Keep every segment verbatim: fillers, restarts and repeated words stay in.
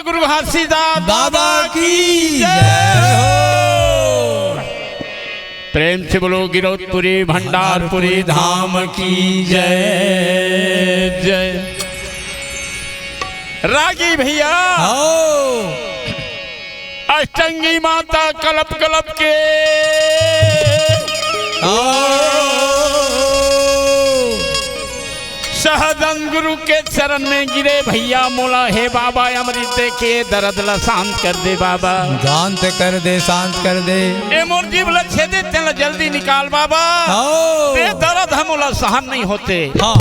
गुरु घासीदास बाबा की जय हो। प्रेम से बोलो गिरौदपुरी भंडारपुरी धाम की जय। जय। रागी भैया। हो। अष्टंगी माता कलप कलप के हो। सहजन गुरु के चरण में गिरे भैया, मोला हे बाबा अमृत दे के दर्द ला शांत कर दे बाबा। शांत कर दे, शांत कर दे। ए मोर जीभ ला छेदे, तेला जल्दी निकाल बाबा। हो। ते दर्द ह मोला सहन नहीं होते। हाँ।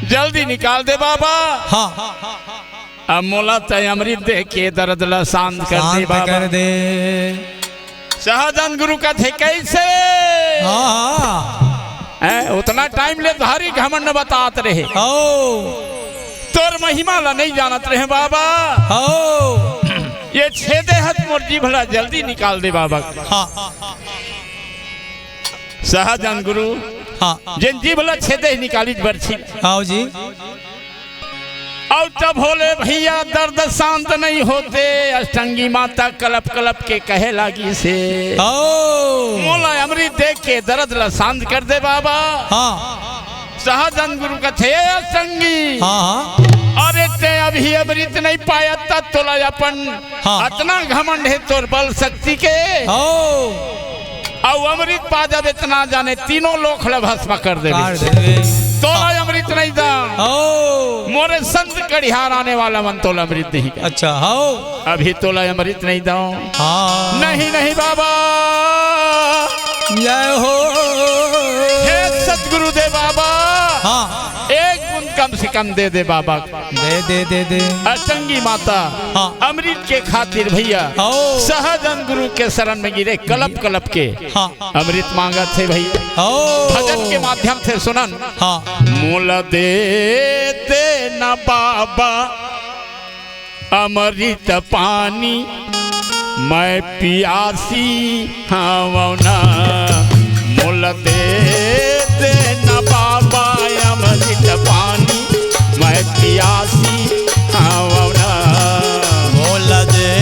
जल्दी निकाल दे बाबा। हाँ। अब मोला तय अमृत दे के दर्द ला शांत कर दे शांत बाबा। कर दे। सहजन गुरु कथे कैसे? हाँ। हैं, उतना टाइम ले भारी घमंड बतात रहे। हो। तोर महिमा ला नहीं जानत रहे बाबा। हो। ये छेदे हत मोर जीभ ला जल्दी निकाल दे बाबा। हाँ। सहजन गुरु हाँ। जेन जीभ ला छेदे निकालिस बरछी। आओ जी। अउ तब भोले भैया दर्द शांत नहीं होते, अष्टंगी माता कलप कलप के कहे लागिस हे। ओ। मोला अमृत दे के दर्द ला शांत कर दे बाबा। हाँ। सहजन गुरु कथे, "ए अष्टंगी, हाँ, हाँ। अरे ते अभी अमृत नहीं पाया त तोला अपन हाँ। अतना घमंड हे तोर बल शक्ति के।" ओ। अउ अमृत पा जब इतना जाने तीनों लोक ल भस्म कर देबे। कर देबे। तोला अमृत नहीं दा। हो। मोरे संत कड़िहार आने वाला मन तोला अमृत नहीं दा। अच्छा, हो। अभी तोला अमृत नहीं दा। हाँ। नहीं, नहीं बाबा। जय हो। हे सतगुरु दे बाबा। हाँ। एक बूंद कम से कम दे दे बाबा। दे, दे, दे, दे। अष्टंगी माता हाँ। अमृत के खातिर भैया हो। सहजन गुरु के शरण में गिरे, कलप कलप के हाँ। अमृत मांगत हे भैया। हो। भजन के माध्यम से सुनन। हाँ। मोला दे दे ना बाबा अमृत पानी, मैं पियासी हवं ना। मोला दे दे ना बाबा अमृत पानी, मैं पियासी हवं ना। मोला दे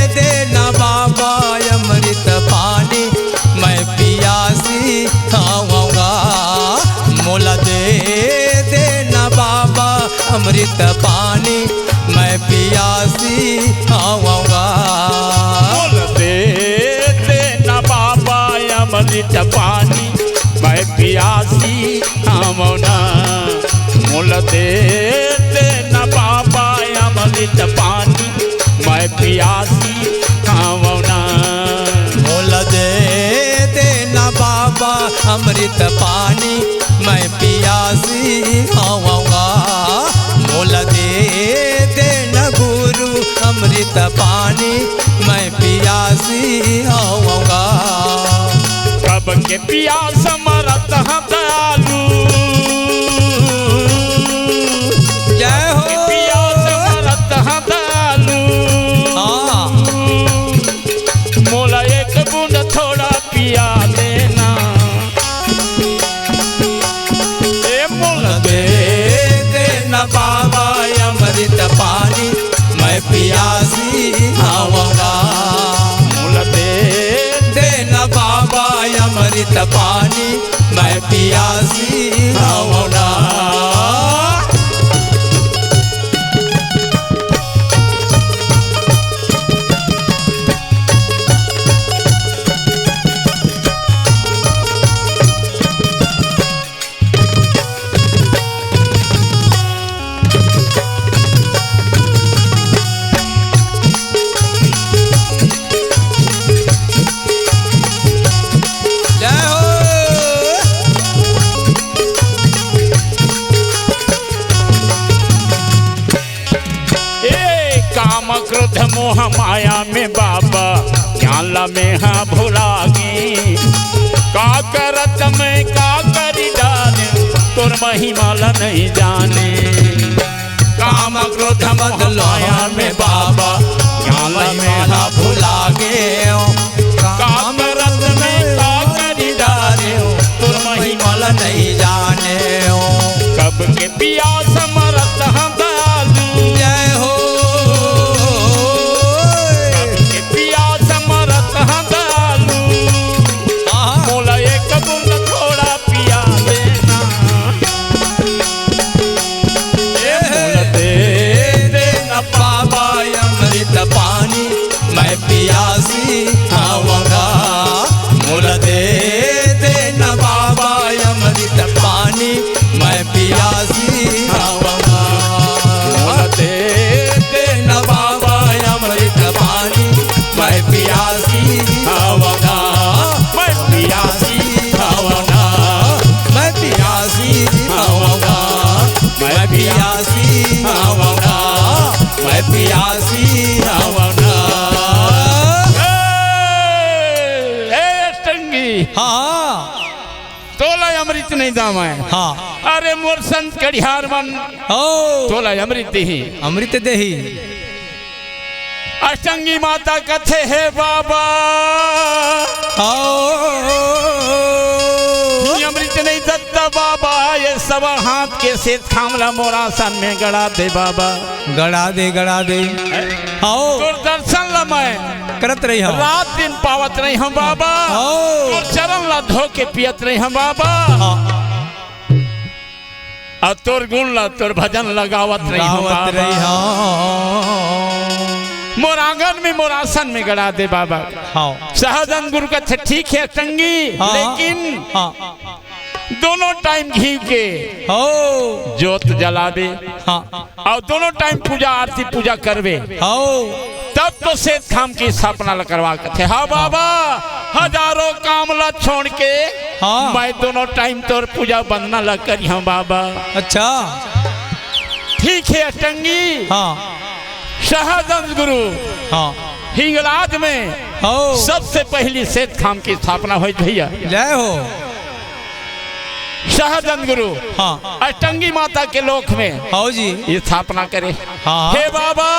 दे ना बाबा अमृत पानी, मैं पियासी हवं गा। मोला दे दे ना बाबा अमृत पानी, मैं पियासी हवं गा। मोला दे दे ना बाबा अमृत पानी, मैं पियासी हवं ना। मोला दे दे ना बाबा अमृत पानी, मैं पियासी हवं ना। मोला दे दे ना बाबा अमृत पानी, मैं पियासी हवं गा। मोला दे दे ना गुरु अमृत पानी, मैं पियासी हवं गा। कब के पियास मरत हंव दयालु। जय हो। पियास मरत हंव दयालु। हाँ। मोला एक बूंद थोड़ा पिया दे ना। ए मोला दे दे ना बाबा अमृत पानी, मैं पियासी हवं गा। मोला दे दे ना बाबा अमृत पानी, मैं पियासी हवं ना। जय हो। ए काम क्रोध मोह माया में बाबा, ज्ञान ला में हा भुला गे। का करत मैं का करी डारे, तोर महिमा ला नहीं जाने। काम क्रोध मद माया में बाबा, ज्ञान ला में हा भुला गे। का करत मैं का करी डारे, तोर महिमा ला नहीं जाने। कब के पियास मरत हंव दयालु। जय हो। अमृत पानी मैं पियासी हवंगा, मोला दे दे न बाबा अमृत पानी मैं पियासी हवंगा, मोला दे दे न बाबा अमृत पानी मैं पियासी हवंगा, मैं पियासी हवंगा, मैं पियासी हवंगा, मैं पियासी हवंगा, मैं पियासी हवंगा। ए, ए, टंगी। हाँ। तोला अमृत नहीं दावय। हाँ। अरे मोर संत कड़िहार मन। ओ। तोला अमृत देही। अमृत देही। अष्टंगी माता कथे, हे बाबा। ओ। ये अमृत नहीं दत्ता बाबा, ये सब हाथ के सेत खाम ला मोर आसन में गड़ा दे बाबा। गड़ा दे, गड़ा दे। हैं? आओ। तोर दर्शन ला मैं करत रही हूँ। रात दिन पावत रही हूँ बाबा। आओ। तोर चरण ला धो के पियत रही हूँ बाबा। हाँ। अउ तोर गुण ला, तोर भजन ला गावत रही हूँ गावत बाबा। रही हूँ। मोर आंगन में, मोर आसन में गड़ा दे बाबा। हाँ। सहजन गुरु कथे, ठीक है टंगी, हाँ। लेकिन हाँ। दोनों टाइम घी के हो। जोत जलाबे। हाँ। अउ दोनों टाइम पूजा आरती पूजा करबे। हो। तब तो सेत खाम के स्थापना ला करवा कथे। हाँ बाबा, हजारों काम ला छोड़ के हाँ। मैं दोनों टाइम तोर पूजा वंदना ला करी हूँ बाबा। अच्छा। ठीक है अष्टंगी। हाँ। सहजन गुरु हाँ। हिंगलाज में हो। सबसे पहली सेत खाम की स्थापना होई भैया। जय हो। सहजन गुरु हाँ। अष्टंगी माता के लोक में हो जी। ये स्थापना करे। हाँ। हे बाबा,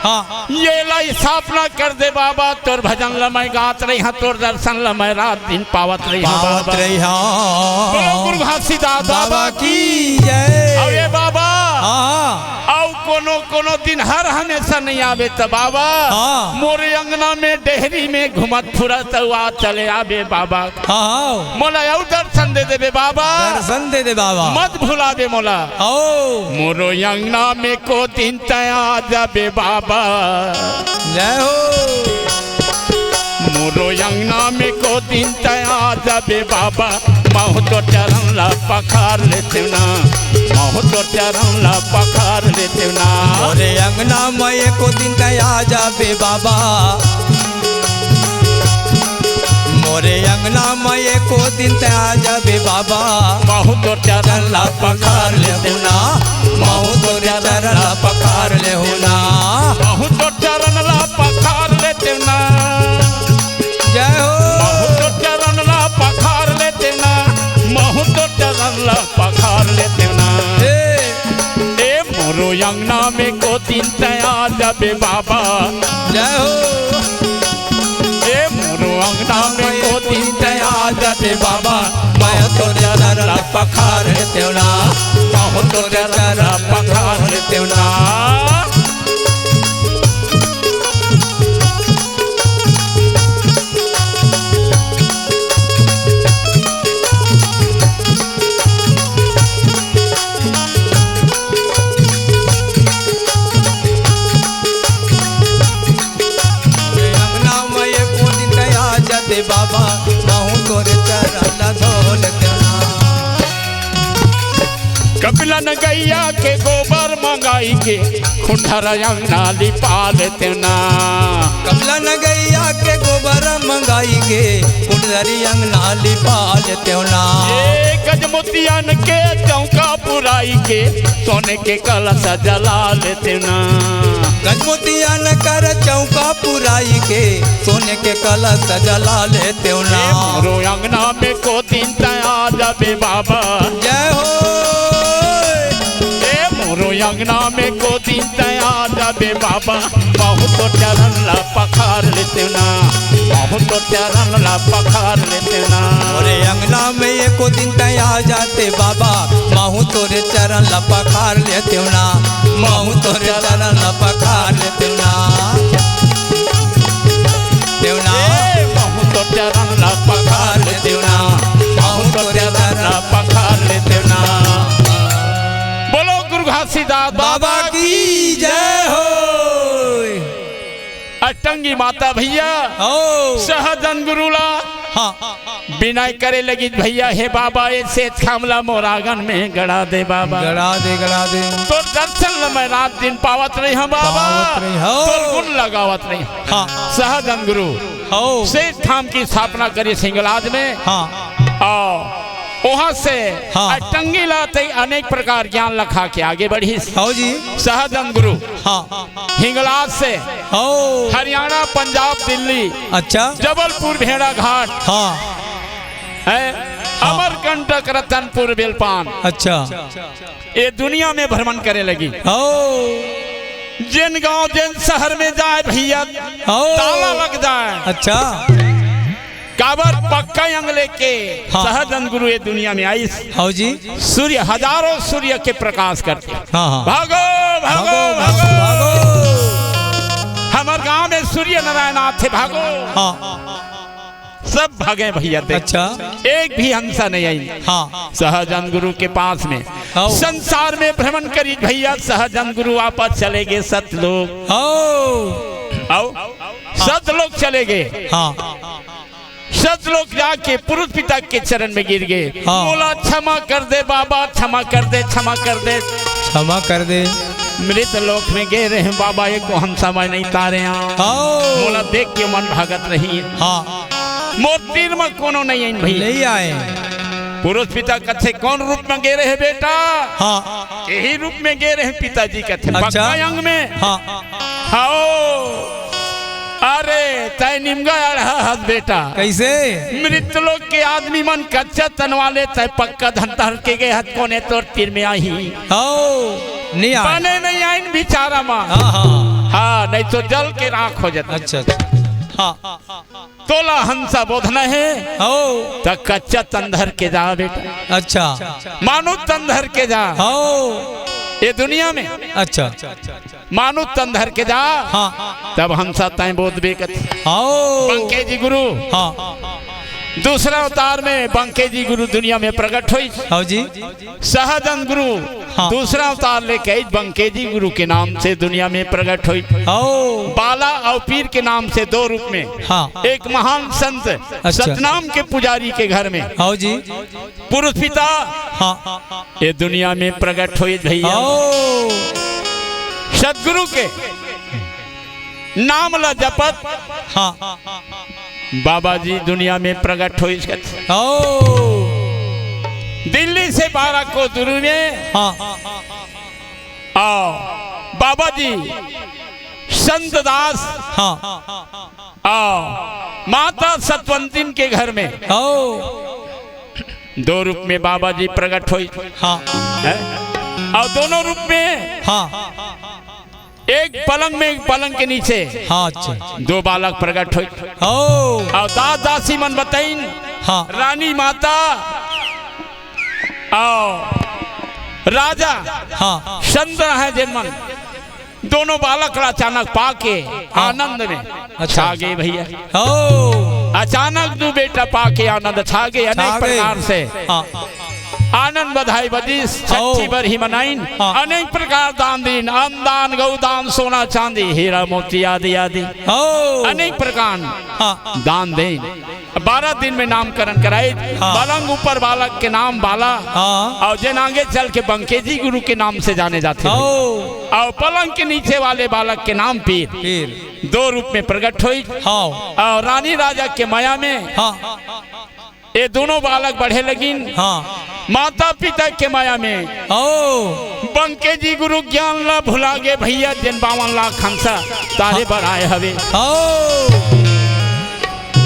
हाँ। ये ला स्थापना कर दे बाबा, तोर भजन ला मैं गात रही हूँ, तोर दर्शन ला मैं रात दिन पावत रही हूँ पावत बाबा। रही हूँ। बोलो गुरु घासीदास बाबा बाबा की की जय। अउ ये बाबा, हाँ। अउ कोनो कोनो दिन हर हमेशा नहीं आवे त बाबा, हाँ। मोर अंगना में डेहरी में घूमत फुरत हुआ चले आबे बाबा। हाँ, हाँ। मोला अउ दर्शन दे देबे बाबा। दर्शन दे दे बाबा। मत भुला दे मोला। आओ। मोरो अंगना में को दिन तया जाबे बाबा। जय हो। मोरो अंगना में को दिन तया जाबे बाबा। महू तो चरण ला पखार लेते ना। महू तो चरण ला पखार लेते ना। मोरे अंगना में एको दिन तया जाबे बाबा। मोरे अंगना में एको दिन ते आ जाबे बाबा। महू तोर चरण ला पखार लेहू ना। महू तोर चरण ला पखार लेहू ना। महू तोर चरण ला पखार लेते ना। जय हो। महू तोर चरण ला पखार लेते ना। महू तोर चरण ला पखार लेते ना। ए। ए मोरो अंगना में को दिन ते आ जाबे बाबा। जय हो। ए मोरो अंगना में को दिन ते आ जाबे बाबा। महू तोर चरण ला पखार लेतेव ना। महू तोर चरण ला पखार लेतेव ना। अंगना में एको दिन ते आ जाबे बाबा, महू तोर चरण ला धो लेतेव ना। कपिला न गैया के गोबर मंगाई के, खुंडहर अंगना लिपा लेतेव ना। कपिला न गैया के गोबर मंगाई के, खुंडहर अंगना लिपा लेतेव ना। ए गजमोतियन के चौका पुराई के, सोने के कलश जला लेतेव ना। गजमोतियन कर चौका पुराई के, सोने के कलश जला लेतेव ना। ए मोरो अंगना में को दिन ते आ जाबे बाबा। जय हो। ए मोरो अंगना में को दिन ते आ जाबे बाबा। महू तोर चरण ला पखार लेतेव ना। महू तोर चरण ला पखार लेतेव ना। मोरे अंगना में एको दिन ते आ जाते बाबा। महू तोर चरण ला पखार लेतेव ना। महू तोर चरण ला पखार लेतेव ना। तेव ना। ए, महू तोर चरण ला पखार लेतेव ना। महू तोर चरण ला पखार लेतेव ना। बोलो गुरु घासीदास बाबा बाबा की जय हो। अटंगी माता भैया, ओ। सहजन गुरु ला हाँ। बिनय करे लगिस भैया, हे बाबा, ए सेठ खाम ला मोर आंगन में गड़ा दे बाबा। गड़ा दे, गड़ा दे। तोर दर्शन ला मैं रात दिन पावत रहे हंव बाबा। पावत रहे हंव। तोर गुण ला गावत रहे हंव। हाँ। सहजन गुरु हाँ। सेठ खाम के स्थापना करिस हिंगलाज में। हाँ। अउ उहां से हाँ। अटंगी ला तइं अनेक प्रकार ज्ञान लखा के आगे बढ़िस। हाँ जी। सहजन गुरु हाँ। हिंगलाज से हाँ। हरियाणा, पंजाब, दिल्ली, अच्छा। जबलपुर, भेड़ाघाट, हाँ। हैं? हाँ। अमरकंटक, रतनपुर, बेलपान। अच्छा। ए दुनिया में भ्रमण करे लगिस। हाँ। जेन गांव, जेन शहर में जाय भैया, हाँ। ताला लग जाय। अच्छा। काबर पक्का अंग लेके हाँ। सहजन गुरु ए दुनिया में आइस। हाँ जी। सूर्य, हजारों सूर्य के प्रकाश करथे। हाँ, हाँ। भागो, भागो, भागो, भागो, भागो। भागो। हमर गांव में सूर्य नारायण आथे, भागो। हाँ। सब भागे भैया, देख। अच्छा। एक भी हंसा नहीं आई। हाँ। सहजन गुरु के पास में हाँ। संसार में भ्रमण करिस भैया, सहजन गुरु वापस चले गे सतलोक। हाँ। अउ सतलोक चले गे। हाँ। सतलोक जाके पुरुष पिता के चरण में गिर गे। हाँ। मोला क्षमा कर दे बाबा, क्षमा कर दे, क्षमा कर दे। क्षमा कर दे। मृत लोक में गे रहेंव बाबा, एको हंसा मैं नइ तारे हंव। हाँ। मोला देख के मन भागत रहिस। हाँ। मोर तीर में कोनो नइ आइन भई। नइ आए। पुरुष पिता कथे, कोन रूप में गे रहे बेटा? हाँ। एही रूप में गे रहे पिताजी कथे। अच्छा। पक्का अंग में। हाँ। हव। अरे, तैं निमगा अड़हा हस बेटा। कइसे? मृत लोक के आदमी मन कच्चा तन वाले, तैं पक्का तन धर के गे हस, कोने तोर तीर में आही। हव, नइ आए। बने नइ आइन बिचारा मन। हाँ, हाँ। हाँ, नइ तो जल के राख हो जाता। अच्छा, अच्छा। हाँ। तोला हंसा बोधना हे, हव। त कच्चा तन धर के जा बेटा। अच्छा। मानुस तन धर के जा। हव। ए दुनिया में। अच्छा। मानुस तन धर के जा। हाँ। तब हंसा तैं बोधबे कथे। हव। बंके जी गुरु। हाँ। दूसरा अवतार में बंके जी गुरु दुनिया में प्रकट होइस। हव जी। सहजन गुरु हाँ। दूसरा अवतार लेके आइस, बंके जी गुरु के नाम से दुनिया में प्रकट होइस। हव। बाला अउ पीर के नाम से दो रूप में। हाँ। एक महान संत अच्छा। सतनाम के पुजारी के घर में। हव जी। पुरुष पिता हाँ। ए दुनिया में प्रकट होइस भैया। हव। सतगुरु के नाम ला जपत हाँ। बाबा जी दुनिया में प्रकट होइस कथे। हव। दिल्ली से बारह कोस दूरी में हाँ। अउ बाबा जी संत दास हाँ। अउ माता सतवंतिन के घर में हव। दो रूप में बाबा जी प्रकट होइस। हाँ। हैं? अउ दोनों रूप में हाँ। एक पलंग में, एक पलंग के नीचे हाँ, अच्छा। दो बालक प्रकट होइस। हव। अउ दास दासी मन बतइन, हाँ। रानी माता अउ राजा हाँ। संत हे जेन मन, दोनों बालक ला अचानक पाके हाँ। आनंद में अच्छा। छा गे भैया। हव। अचानक दू बेटा पाके आनंद छा गे, अनेक छा गे। प्रकार से हाँ। आनंद बधाई बजिस, छट्ठी हव। बरही मनाइन, हाँ। अनेक प्रकार दान दीन, अन्न दान, गौ दान, सोना चांदी, हीरा मोती आदि आदि, हव। अनेक प्रकार हाँ। दान दीन। बारह दिन में नामकरण कराइस, हाँ। पलंग ऊपर बालक के नाम बाला, हाँ। अउ जेन आगे चल के बंके जी गुरु के नाम से जाने जाथे। हव। अउ पलंग के नीचे वाले बालक के नाम पीर। पीर। दो रूप में प्रकट होइस। हव। अउ रानी राजा के मया में हाँ। ए दोनों बालक बढ़े लगिन। हाँ। माता पिता के मया में। हव। बंके जी गुरु ज्ञान ला भुला गे भैया, जेन बावन लाख हंसा तारे हाँ। बर आए हवे। हव।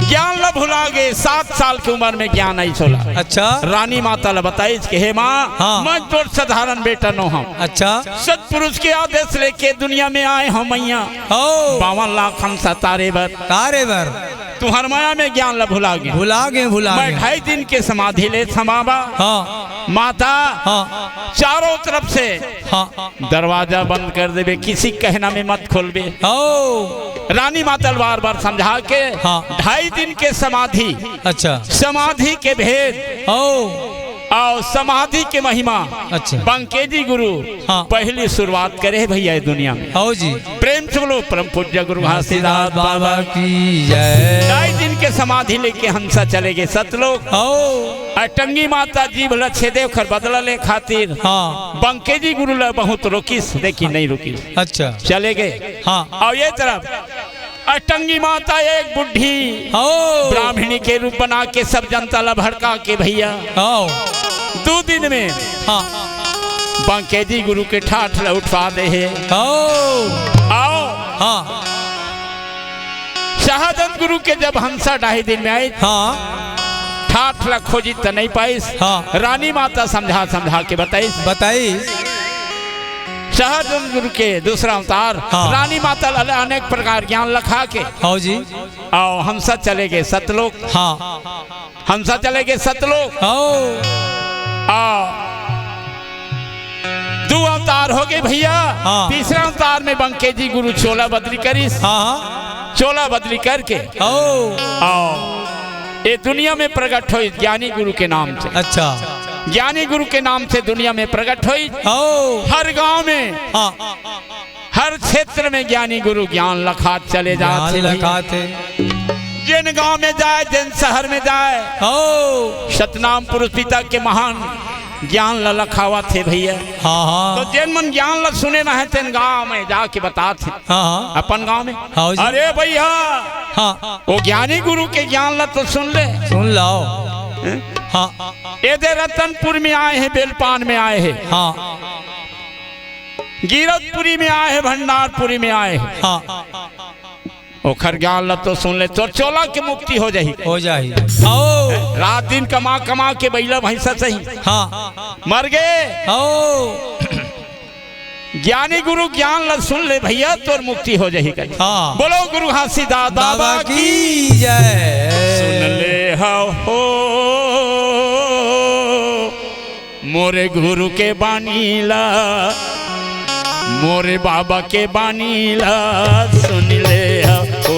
ज्ञान ला भुला गे, सात साल के उमर में ज्ञान आइस ओला। अच्छा। रानी माता ला बताइस कि हे माँ, हाँ। मैं तोर साधारण बेटा नो हंव। अच्छा। सतपुरुष के आदेश लेके दुनिया में आए हंव मैया। हव। बावन लाख हंसा तारे बर। तारे बर। तुंहर मया में ज्ञान ला भुला गे। भुला गे, भुला मैं गे। ढाई दिन के समाधि लेत हंव बाबा। हाँ। माता, हाँ। चारों तरफ से हाँ। दरवाजा बंद कर देबे, किसी के कहना में मत खोलबे। हव। रानी माता ल बार-बार समझा के हाँ। ढाई दिन के समाधि, अच्छा। समाधि के भेद हव। अउ समाधि के महिमा। अच्छा। बंकेजी गुरु हाँ। पहली शुरुआत करे हे भैया ये दुनिया में। आओ जी। प्रेम से बोलो परम पूज्य गुरु घासीदास बाबा की जय। ढाई दिन के समाधि लेके हंसा चले गे सतलोक। आओ। अटंगी माता जीभ ल छेदे ओखर बदला ले खातिर हाँ। बंकेजी गुरु ल बहुत रोकिस, लेकिन नहीं रुकिस। अच्छा। चले गे। हाँ। अउ ये तरफ अष्टंगी माता एक बुढ़ी हो। ब्राह्मणी के रूप बना के सब जनता ला भड़का के भैया हो। दू दिन में हाँ। बंकेजी गुरु के ठाठ ला उठवा दे हे। हो। अउ हाँ। शहादंद गुरु के जब हंसा ढाई दिन में आइस हाँ। ठाठ ला खोजिस त नहीं पाइस। हाँ। रानी माता समझा समझा के बताइस। बताइस। शहादंद गुरु के दूसरा अवतार हाँ। रानी माता ला अनेक प्रकार ज्ञान लखा के हाँ जी। अउ हंसा चले गे सतलोक। हाँ। हंसा चले गे सतलोक। हाँ। अउ दू अवतार हो गे भैया। हाँ। तीसरा अवतार में बंकेजी गुरु चोला बदली करिस। हाँ, हाँ। चोला बदली करके हाँ। अउ ये दुनिया में प्रकट होइस ज्ञानी गुरु के नाम से। अच्छा। ज्ञानी गुरु के नाम से दुनिया में प्रकट होइस। हाँ। हर गांव में हाँ। हर क्षेत्र में ज्ञानी गुरु ज्ञान लखात चले जात हे। लखात हे। जेन गांव में जाय, जेन शहर में जाय, हो। सतनाम पुरुष पिता के महान ज्ञान ल लखावत हे भैया। हाँ, हाँ। तो जेन मन ज्ञान ल सुने ना हे, तेन गांव में जाके बतात हे। हाँ, हाँ। अपन गांव में। हाँ जी। अरे भैया, हाँ। वो ज्ञानी गुरु के ज्ञान ल तो सुन ले। सुन लो। हैं? हाँ। एदे रतनपुर में आए हे, बेलपान में आए हे। हाँ। गिरौदपुरी में आए हे, भंडारपुरी में आए हे। हाँ। ओखर ज्ञान ल तो सुन ले, तोर चोला के मुक्ति हो जाही। हो जाही। आओ। रात दिन कमा कमा के बइला भैंसा सही। हाँ। मर गे। आओ। ज्ञानी गुरु ज्ञान ल सुन ले भैया, तोर मुक्ति हो जाही कही। हाँ। बोलो गुरु घासीदास बाबा बाबा की। की जय। सुन ले हो। मोरे गुरु के बानी ला, मोरे बाबा के बानी ला, सुन ले हा हो।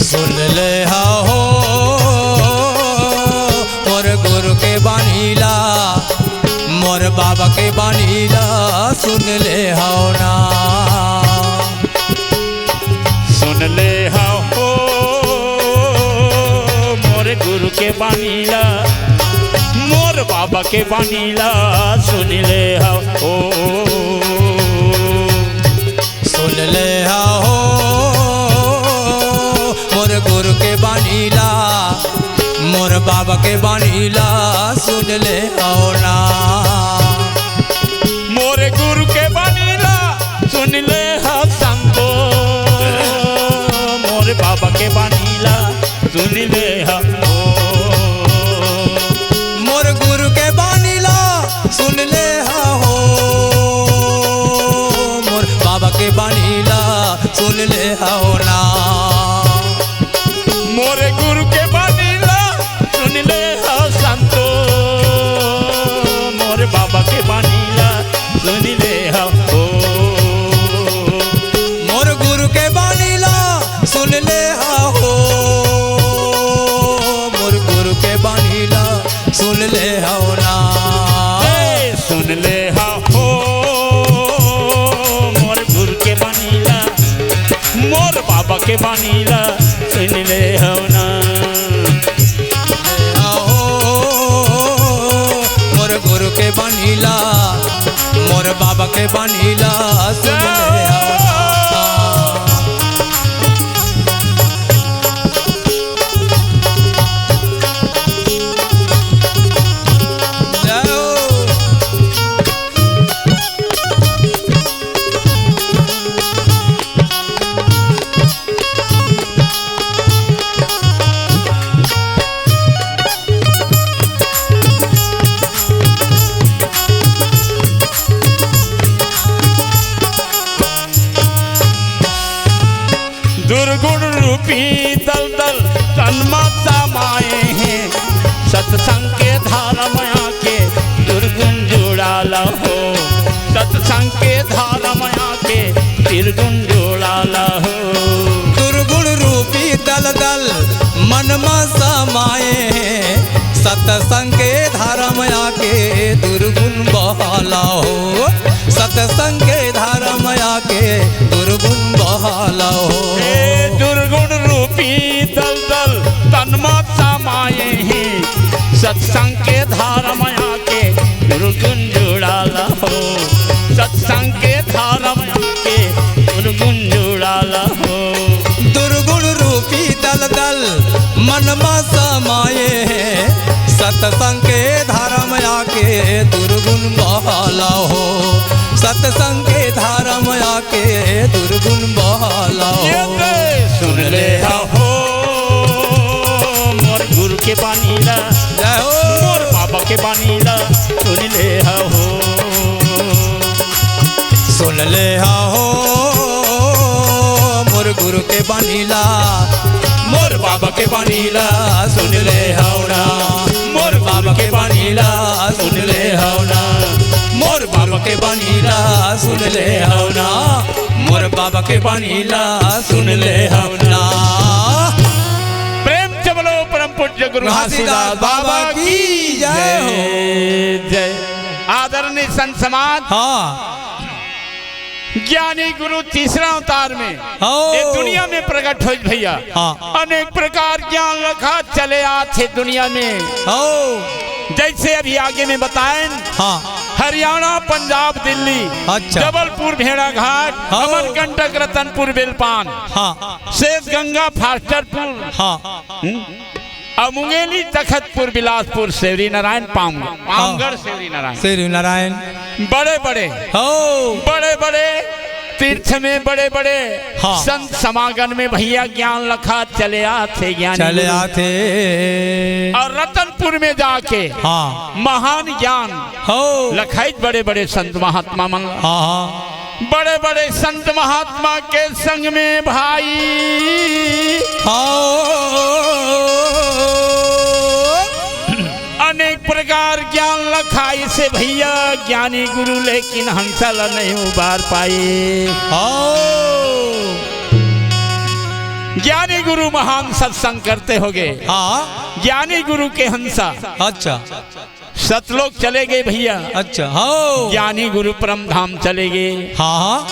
सुन ले हा हो, मोर गुरु के बानी ला, मोर बाबा के बानी ला, सुन ले हो ना। सुन ले हा हो, मोर गुरु के बानी ला, मोर बाबा के बानी ला, सुन ले हा हो। सुन ले हा हो, मोर गुरु के बानी ला, मोर बाबा के बानी ला, सुन ले हो ना। मोर गुरु के बानी ला, सुन ले हा संतो। मोर बाबा के बानी ला, सुन ले हा हो। मोर गुरु के बानी ला, सुन ले हा हो। मोर बाबा के बानी ला, सुन ले हा हो ना। मोर गुरु के बानी ला, सुन ले हा संतो। मोर बाबा के बानी ला, सुन ले हा हो। मोर गुरु के बानी ला, सुन ले हा हो। मोर गुरु के बानी ला, सुन ले हो ना। ए, सुन ले हा हो, मोर गुरु के बानी ला, मोर बाबा के बानी ला, सुन ले हो ना। हो, मोर गुरु के बानी ला, मोर बाबा के बानी ला, सुन ले हो ना। दुर्गुण रूपी दलदल तन म समाए हे, सत्संग के धारा म आके दुर्गुण जुड़ा ला हो। सत्संग के धारा म आके त्रिगुण जुड़ा ला हो। दुर्गुण रूपी दलदल मन म समाए हे, सत्संग के धारा म आके दुर्गुण बहाला हो, सत्संग के धारा म आके दुर्गुण बहाला हो। ए दुर्गुण रूपी दलदल तन म समाए हे, सत्संग के धारा म आके दुर्गुण जुड़ाला हो, सत्संग के धारा म आके दुर्गुण जुड़ाला हो। दुर्गुण रूपी दलदल मन म समाए हे, सत्संग के धारा म आके दुर्गुण बहाला हो, सत्संग के धारा म आके दुर्गुण बहाला हो। ये ते सुन ले हो, मोर गुरु के बानी ला, जय हो। मोर बाबा के बानी ला सुन ले हो। सुन ले हो, मोर गुरु के बानी ला, मोर बाबा के बानी ला सुन ले हो ना, मोर बाबा के बानी ला सुन ले हो ना, मोर बाबा के बानी ला सुन ले हो ना, मोर बाबा के बानी ला सुन ले हो ना। प्रेम से बोलो परम पूज्य गुरु घासीदास घासीदास बाबा बाबा की की जय हो। जय, जय। आदरणीय संत समाज, हाँ। ज्ञानी गुरु तीसरा अवतार में हो। ये दुनिया में प्रकट होइस भैया। हाँ। अनेक प्रकार ज्ञान लखा चले आथे दुनिया में। हो। जैसे अभी आगे में बताएं, हाँ। हरियाणा, पंजाब, दिल्ली, अच्छा। जबलपुर, भेड़ाघाट, हो। अमरकंटक, रतनपुर, बेलपान, हाँ। शेष गंगा, फास्टरपुर, हाँ। हम्म? और मुंगेली, तखतपुर, बिलासपुर, सेवरी नारायण, पाम-, पामगढ़, सेवरी नारायण। सेवरी नारायण। बड़े बड़े, हो। बड़े बड़े तीर्थ में बड़े बड़े हाँ। संत समागम में भैया ज्ञान लखा चले आथे ज्ञानी चले गुरु। आथे। और रतनपुर में जाके हाँ। महान ज्ञान हो। लखाइत बड़े बड़े संत महात्मा मन। हाँ, हाँ। बड़े बड़े संत महात्मा के संग में भाई हो। अनेक प्रकार ज्ञान लखाइस भैया ज्ञानी गुरु, लेकिन हंसा ला नहीं उबार पाए। हो। ज्ञानी गुरु महान सत्संग करते होगे। हाँ। ज्ञानी गुरु के हंसा। अच्छा। सतलोक चले गए भैया। अच्छा, हाँ। ज्ञानी गुरु परम धाम चले गए। हाँ, हाँ।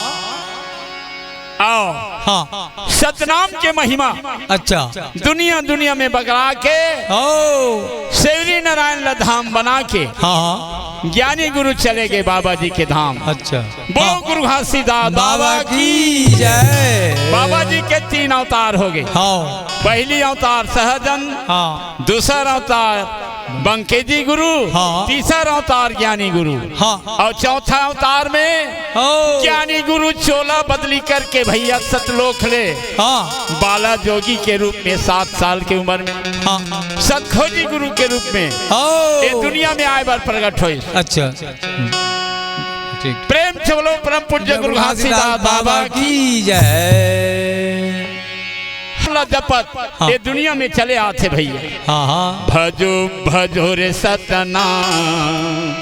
आओ। हाँ। सतनाम के महिमा। अच्छा। दुनिया, दुनिया में बगरा के। ओ। सेवरी नारायण ला धाम बना के। हाँ, हाँ। ज्ञानी गुरु चले गए बाबा जी के धाम। अच्छा। बोलो हाँ। गुरु घासीदास बाबा बाबा की की जय। बाबा जी के तीन अवतार हो गए। हाँ। पहली अवतार सहजन। हाँ। दूसरा अवतार बंकेजी गुरु, हाँ। तीसरा अवतार ज्ञानी गुरु, हाँ। और चौथा अवतार में ओ। ज्ञानी गुरु चोला बदली करके भैया सतलोक ले हाँ। बाला जोगी के रूप में सात साल की उम्र में हाँ। सतखोजी गुरु के रूप में ओ। ये दुनिया में आए बार प्रकट होइस। अच्छा। ठीक। प्रेम से बोलो परम पूज्य गुरु घासीदास बाबा की जय। ला जपत हाँ। ये दुनिया में चले आथे भैया। हाँ, हाँ। भजो भजो रे सतनाम,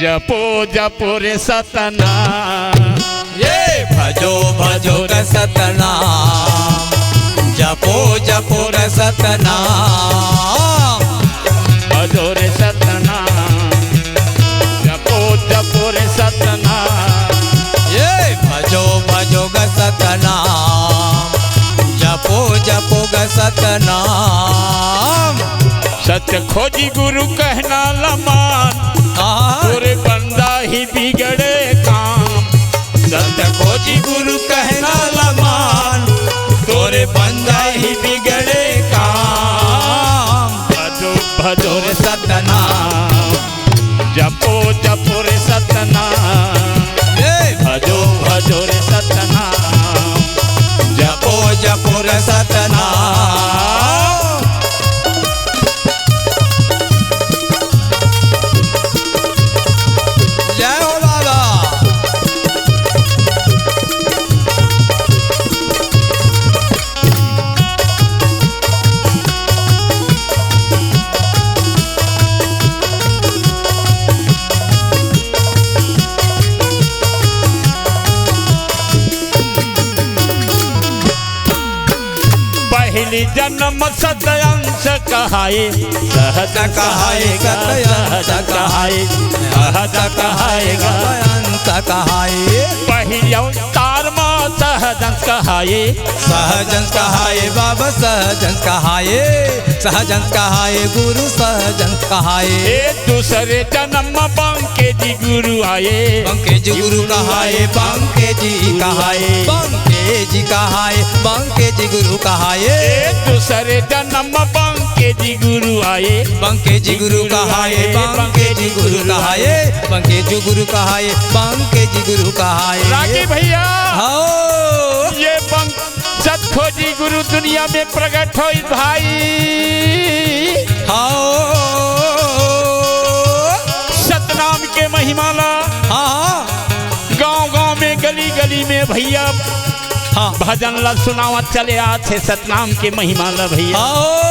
जपो जपो रे सतनाम। ये भजो भजो रे सतनाम, जपो जपो रे सतनाम। भजो रे सतनाम, जपो जपो रे सतनाम। ये भजो भजो ग सतनाम, जपो जपो ग सतनाम। सत खोजी गुरु कहना लमान, हाँ। तोरे बंदा ही बिगड़े काम। सत खोजी गुरु कहना लमान, तोरे बंदा ही बिगड़े काम। भजो भजो रे सतनाम, जपो जपो रे सतनाम। ए! भजो भजो रे सतनाम, जपो जपो रे सतनाम। जय हो बाबा। जन्म सत अंश कहाए, सहज कहाए, सत अंश कहाए, सहज कहाए गा। अंत कहाए। पहिली अवतार मा सहज अंश कहाए। सहज अंश कहाए बाबा, सहज अंश कहाए, सहज अंश कहाए गुरु, सहज अंश कहाए। ए दूसरे जन्म मा बंके जी गुरु आए। बंके जी गुरु कहाए, बंके जी कहाए, बंके जी कहाए, बंके जी गुरु कहाए। ए दूसरे जन्म मा बंके जी गुरु आए। बंके जी गुरु कहाए, बंके जी गुरु कहाए, बंके जी गुरु कहाए, बंके जी गुरु कहाए। रागी भैया, हाँ। ये बंक सत खोजी गुरु दुनिया में प्रगट होइस भाई। हाँ। सतनाम के महिमा ला हाँ, हाँ। गांव-गांव में, गली-गली में भैया हाँ। भजन ला सुनावत चले आत हे सतनाम के महिमा ला भैया। हाँ।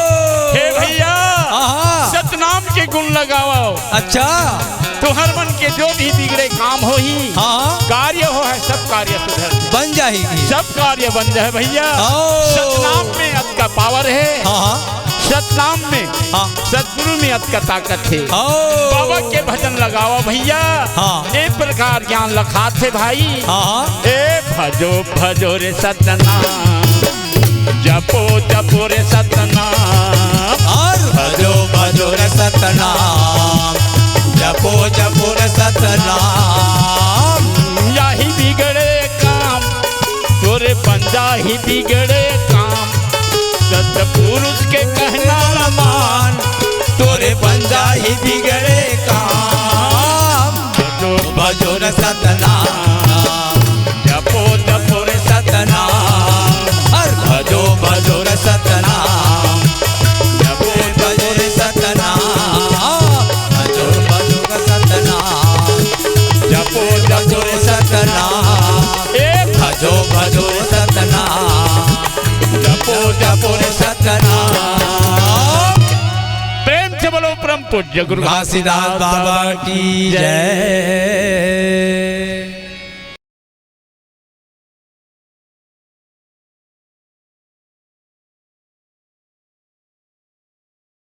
हे भैया, हाँ, हाँ। सतनाम के गुण लगावव। अच्छा। तुहर मन के जो भी बिगड़े काम होही, हाँ। कार्य होहे, सब कार्य सुधर जाही। बन जाही। सब कार्य बन जाही भैया। हाँ। सतनाम में अतका power हे। हाँ, हाँ। सतनाम में, हाँ। सतगुरु में अतका ताकत हे। हाँ। बाबा के भजन लगावव भैया। हाँ। ए प्रकार ज्ञान लखात हे भाई। हाँ, हाँ। ए भजो भजो रे सतनाम, जपो जपो रे सतनाम। और भजो भजो रे सतनाम, जपो जपो रे सतनाम। या ही बिगड़े काम, तोरे बन जाही बिगड़े काम। सतपुरुष के कहना ला मान, तोरे बन जाही बिगड़े काम। भजो भजो रे सतनाम, जपो जपो रे सतनाम। हर भजो भजो रे सतनाम, जपो भजो रे सतनाम। भजो भजो रे सतनाम, जपो जपो रे सतनाम। ए भजो भजो रे सतनाम, जपो जपो रे सतनाम। प्रेम से बोलो परम पूज्य गुरु घासीदास बाबा की जय।